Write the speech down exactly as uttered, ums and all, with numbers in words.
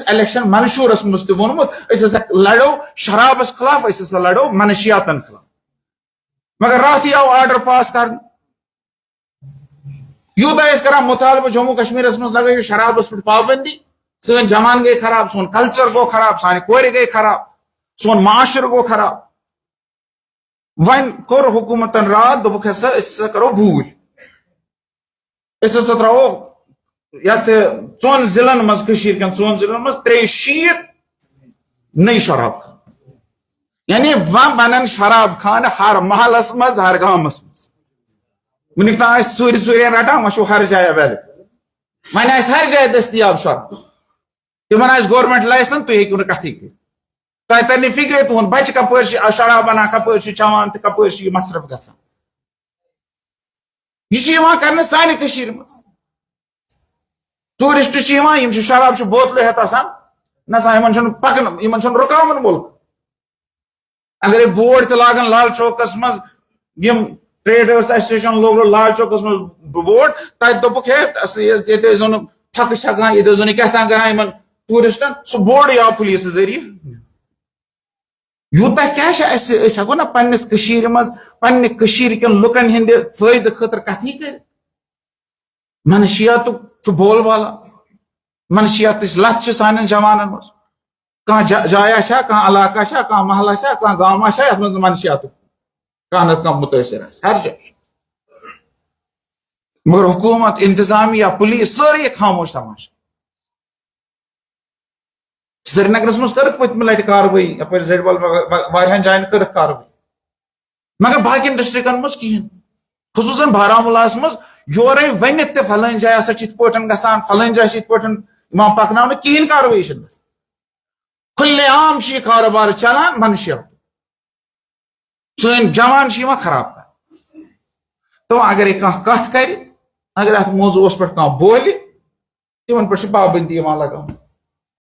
Election منشورس منٛز تہِ ووٚنمُت، أسۍ ہسا لڑو شرابس خلاف، أسۍ ہسا لڑو منشیاتن خلاف۔ مگر راتھٕے آو آرڈر پاس کرنہٕ۔ یوٗتاہ ٲسۍ کران مطالبہٕ، جموں کشمیرس منٛز لگٲیِو شرابس پٮ۪ٹھ پابندی، سٲنۍ جوان گٔے خراب، سون کلچر گوٚو خراب، سانہِ کورِ گٔے خراب، سون معاشرٕ گوٚو خراب۔ وۄنۍ کوٚر حکوٗمتن راتھ، دوٚپُکھ، ہسا أسۍ ہسا کرو بوٗلۍ، أسۍ ہسا ترٛاوو یتھ ژۄن ضلعن منٛز، کٔشیٖرِ کٮ۪ن ژۄن ضلعن منٛز ترٛیٚیہِ شیٖتھ نٔے شراب خانہٕ۔ یعنی وۄنۍ بنن شراب خانہٕ ہر محلس منٛز، ہر گامس منٛز۔ وُنیُک تام ٲسۍ ژوٗرِ ژوٗرِ رٹان، وۄنۍ چھُو ہر جایہِ اویلیبل، وۄنۍ آسہِ ہر جایہِ دٔستیاب شراب۔ تِمن آسہِ گورمنٹ لایسنس، تُہۍ ہیٚکِو نہٕ کتھٕے کٔرِتھ۔ تۄہہِ ترِ نہٕ فکرے تُہُنٛد بچہِ کپٲرۍ چھِ شراب انان، کپٲرۍ چھِ چٮ۪وان تہٕ کپٲرۍ چھِ یہِ مصرف گژھان۔ یہِ چھُ یِوان کرنہٕ سانہِ کٔشیٖرِ منٛز۔ ٹوٗرسٹ چھِ یِوان، یِم چھِ شراب چھِ بوتلہٕ ہٮ۪تھ آسان نژان، یِمن چھُنہٕ پکن، یِمن چھُنہٕ رُکاوُن مُلک۔ اگرے بورڈ تہِ لاگن لال چوکس منٛز، یِم ٹریڈرس ایسوسیشن لوگو لال چوکس منٛز بورڈ، تتہِ دوٚپُکھ، ہے، اصل ییٚتہِ، ییٚتہِ ٲسۍ زن تھکہٕ چھکان، ییٚتہِ ٲسۍ زن کیٛاہ تام کران یِمن ٹوٗرسٹن، سُہ بورڈ یہِ آو پُلیٖسہٕ ذٔریعہٕ۔ یوٗتاہ کیٛاہ چھُ اَسہِ، أسۍ ہٮ۪کو نا پننِس کٔشیٖرِ منٛز پننہِ کٔشیٖرِ کٮ۪ن لُکن ہٕنٛدِ فٲیدٕ خٲطرٕ کتھٕے کٔرِتھ؟ منشیاتُک چھُ بول بالا، منشیاتٕچ لتھ چھِ سانٮ۪ن جوانن منٛز۔ کانٛہہ جا-، جایا چھا، کانٛہہ علاقہ چھا، کانٛہہ محلہ چھا، کانٛہہ گاما چھا، یتھ منٛز نہٕ منشیاتُک کانٛہہ نتہٕ کانٛہہ مُتٲثر آسہِ؟ ہر جایہِ چھُ۔ مگر حکوٗمت، انتظامیہ، پُلیٖس، سٲری خاموش تماش۔ سرینگرس منٛز کٔرٕکھ پٔتمہِ لٹہِ کاروٲیی، یپٲرۍ زیڈ بل، واریاہن جاین کٔرٕکھ کاروٲیی، مگر باقین ڈسٹرکن منٛز کِہیٖنۍ، خصوٗصن بارہمولاہس منٛز۔ یورے ؤنِتھ تہِ فلٲنۍ جایہِ ہسا چھِ یِتھ پٲٹھۍ گژھان، فلٲنۍ جایہِ چھِ یِتھ پٲٹھۍ یِوان پکناونہٕ، کِہیٖنۍ کاروٲیی چھِنہٕ گژھان۔ کھُلہِ عام چھُ یہِ کاروبار چلان منشیات۔ سٲنۍ جوان چھِ یِوان خراب کرنہٕ۔ تو اگرے کانٛہہ کتھ کرِ، اگر اتھ موضوعس پٮ۪ٹھ کانٛہہ بولہِ، تِمن پٮ۪ٹھ چھِ پابندی یِوان لگاونہٕ۔